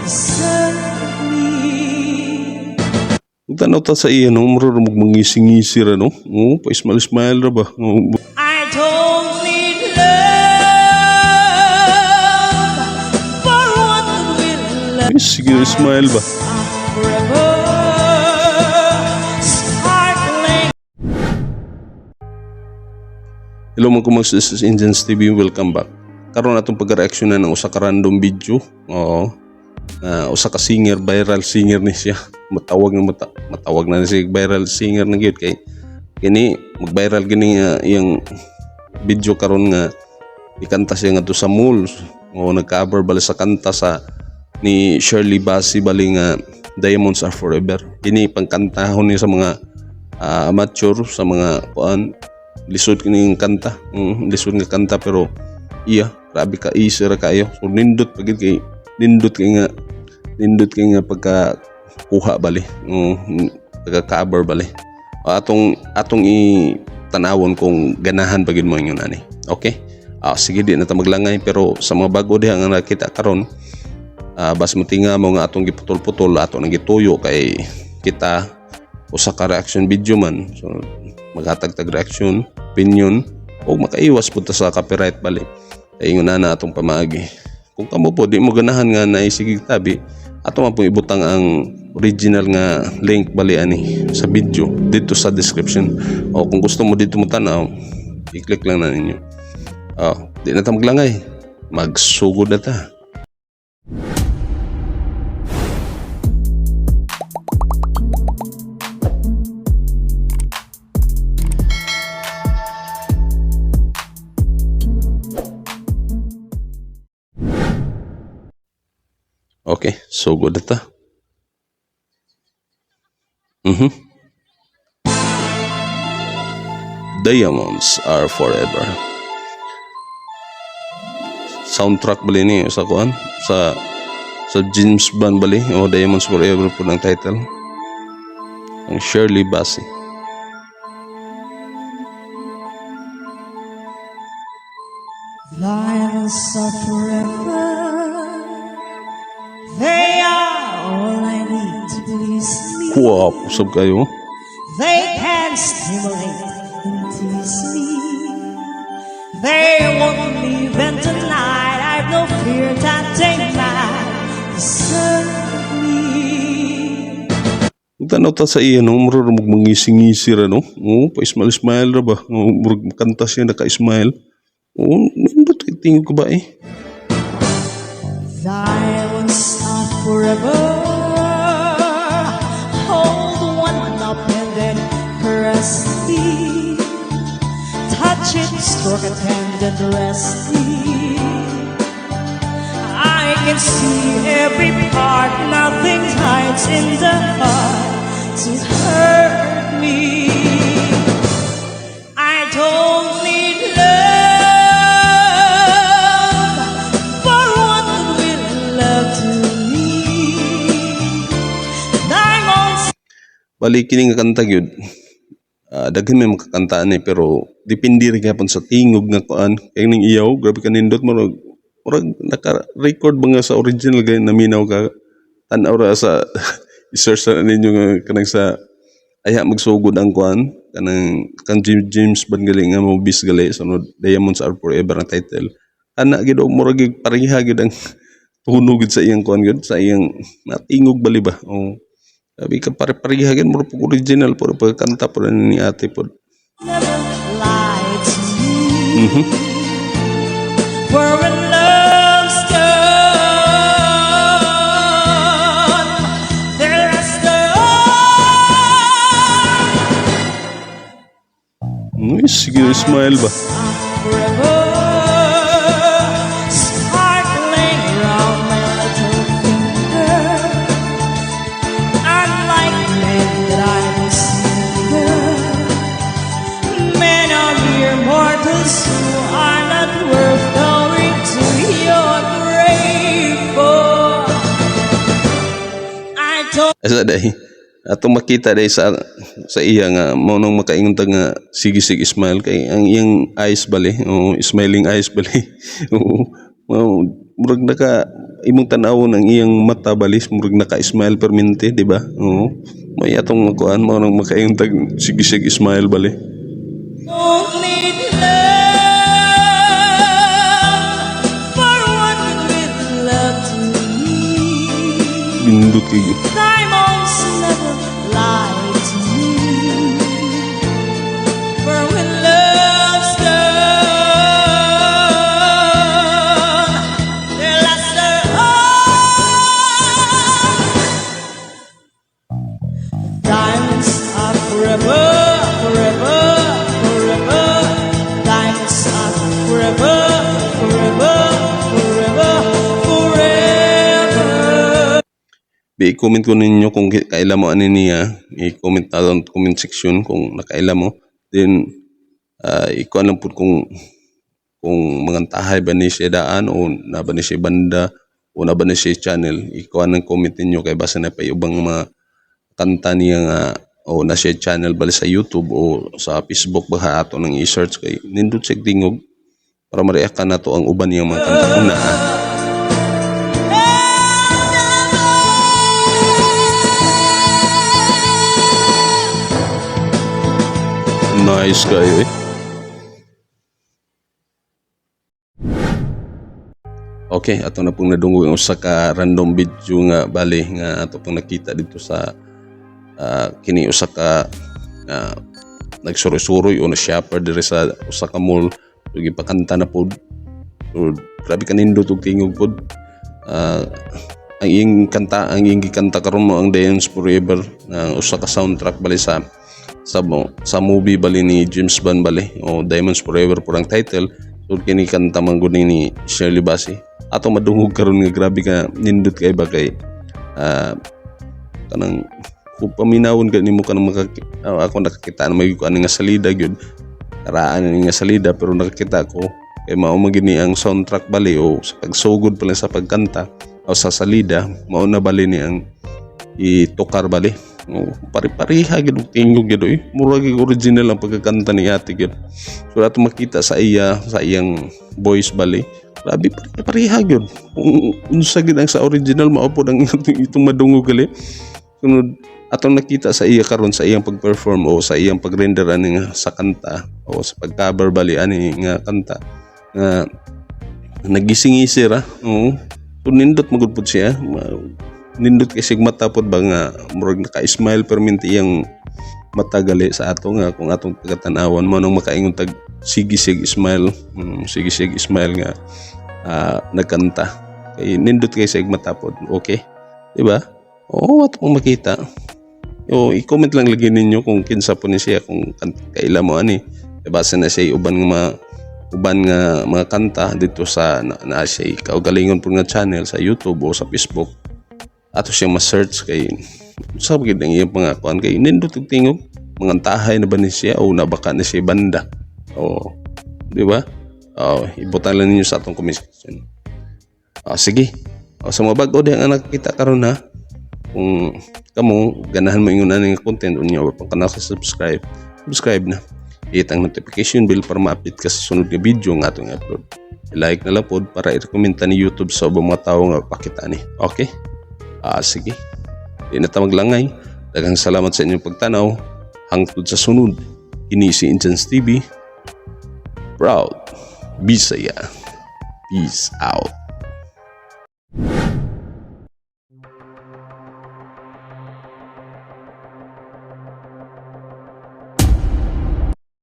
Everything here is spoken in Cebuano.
Desert me. Kung tanaw ta sa iya, no, murag mangisi-ngisi ra, no? Oo, pa-smile-smile ra ba? Oo. I don't need love for what will love Ay, sige, smile ba? forever. Sparkling. Hello mga kumags, this is Indians TV. Welcome back. Karon atong pag-reaksyonan ng usa ka random video. Oo. Na usa ka singer, viral singer ni siya. Matawag na matawag na siya viral singer na gyud kay kini mag-viral gini nga iyang video karon nga ikanta siya ngadto sa mall. O nag-cover bali sa kanta sa ni Shirley Bassey bali nga Diamonds Are Forever. Kini pangkantahon niya sa mga amateur, sa mga kuan, lisod kini kanta. Lisod nga kanta pero iya, grabe ka easy ra kayo. So nindot pagid kay nindot kay nga pagka kuha bali. Pagka cover bali. Atong atong i tanawon kung ganahan pa gid mo ingon ani. Okay? Sige, di na ta maglangay, pero sa mga bago diha nga nakita karon, bas mutinga mo nga atong giputol-putol, ato nang gituyo kay kita usa ka reaction video man. So maghatag tag reaction, opinion o makaiwas pud ta sa copyright bali. Kay ingon na na atong pamaagi. Kung kamo po di mo ganahan nga naisigig tabi, ato man pong ibutang ang original nga link bali ani sa video dito sa description. O kung gusto mo dito mo tanaw, i-click lang na ninyo. Oh, di na ta maglangay. Magsugod na ta. Okay, sugod na ta. Diamonds Are Forever. Soundtrack bali ni sa kuan sa James Bond bali o Diamonds Forever po ng title. Ang Shirley Bassey. Diamonds are forever. They are all I need to please me. Kuwapo sab kayo. They can stimulate and tease me. They won't leave, and tonight I've no fear that they might desert me. Kung tanaw ta sa iya, no, murag mangisi-ngisi ra, no? Oo, pa-smile-smile ra ba? Oo, murag kanta siya naka-smile. Oo, nindot kay tingog ko ba eh? Diamonds are forever. Hold one up and then caress me. Touch it, stroke it, and then dress me. I can see every part, nothing hides in the heart to hurt me. I don't need love for what will love to me. Diamonds Bali kini nga kanta gyud. Daghan may makakantaan eh, pero depende rin gyapon sa tingog nga kuan. Kay ning iyaw, grabe ka nindot, murag murag naka-record ba nga sa original gay naminaw ka. Tan-aw ra sa i-search na ninyo nga kanang sa aya magsugod ang kuan kanang kan James Bond gali nga movies gali sunod Diamonds Are Forever ang title. Ana gid og murag gid pareha gid ang tunog gid sa iyang kuan gid sa iyang natingog bali ba. Oh. Sabi ka pare-pareha gid, murag pag original puro pagkanta puro ni ate pod. never lie to me. For when love's done, the rest go Uy, sige, smile ba? Forever. Sparkling round my little finger. Unlike men that I consider, men are mere mortals who are not worth going to your grave for. I don't Asa day. Atong makita day sa iya nga mao nang makaingon ta nga sige sige smile kay ang iyang eyes bali, oh, smiling eyes bali. Oo. Mao Murag naka imong tan-awon ang iyang mata balis, murag naka-smile permente, di ba? Oo. May atong kuan mao nang makaingon tag sige sige smile bali. Don't need love for what good will love to me. Nindot kay. Diamonds never lie to me. For when love's gone, they lost their all. Diamonds are forever, forever, forever. Diamonds are forever, forever, forever, forever. Bi, i-comment ko ninyo kung kaila mo ani niya, i-comment na doon comment section kung nakaila mo. Then ikuan lang pud kung mangantahay ba ni siya daan o na ba ni siya banda o na ba ni siya channel. Ikuan ang comment ninyo kay basta na pa ubang mga kanta niya nga o na siya channel bali sa YouTube o sa Facebook ba ato nang i-search kay nindot siya tingog para ma-react ka nato ang uban niyang mga kanta kung naa. Nice kayo eh. Okay, ato na pong nadungog ang usa ka random video nga bali nga ato pong nakita dito sa kini usa ka nagsuroy-suroy o na shopper diri sa usa ka mall, so gipakanta na pod. So, grabe kanindot og tingog pod. Ang iyang kanta, ang iyang gikanta karon mo ang Diamonds Forever na usa ka soundtrack bali sa movie bali ni James Bond bali o Diamonds Forever po ang title. So kini kanta man gud ni Shirley Bassey, ato madungog karon nga grabe ka nindot kay ba kay kanang kung paminawon ka nimo kanang maka, ako nakakita na may kuan nga salida gyud, karaan ni nga salida, pero nakakita ko kay mao man gini ang soundtrack bali o sa pagsugod pa lang sa pagkanta o sa salida, mao na bali ni ang itukar bali. O, pare-pareha gyud og tingog gyud oy. Mura gyud original ang pagkakanta ni ate gyud. So ato makita sa iya, sa iyang voice bali, grabe pare-pareha gyud. Kung unsa gyud ang sa original, mao pod ang itong madungog gali. Sunod atong nakita sa iya karon sa iyang pag-perform o sa iyang pag-render ani nga sa kanta o sa pag-cover bali ani nga kanta nga nagising-isi ra. Oo. So, nindot magud pud siya. Nindot kay sig mata pod ba nga murag naka-smile perminti iyang mata gali sa ato nga kung atong pagkatanawan mo nang makaingon tag sige sig smile, sige sig smile nga nagkanta kay nindot kay sig mata pod. Okay, di ba? Oo, ato pong makita o i-comment lang lagi ninyo kung kinsa po ni siya, kung kaila mo ani. Basta na siya uban nga mga uban nga mga kanta dito sa na siya kaugalingon po nga channel sa YouTube o sa Facebook, ato siyang ma-search kay sa gid ang iyang pangakuan kay nindot og tingog. Mga tahay na ba ni siya o nabaka ni siya banda o di ba? Oh, ibutan lang ninyo sa atong comment section. Ah, sige. O, sa mga bag-o diha nga nakakita karon ha, kung kamo ganahan mo ingon ani nga content unya wa pa ka naka-subscribe, subscribe na, hit ang notification bell para ma-update ka sa sunod nga video nga atong i-upload. I-like na lang pod para i-recommend ta ni YouTube sa ubang mga tawo nga pakita ni. Okay, ah, sige, di na ta maglangay. Daghang salamat sa inyong pagtanaw. Hangtod sa sunod, kini si Inchance TV, proud Bisaya. Peace out.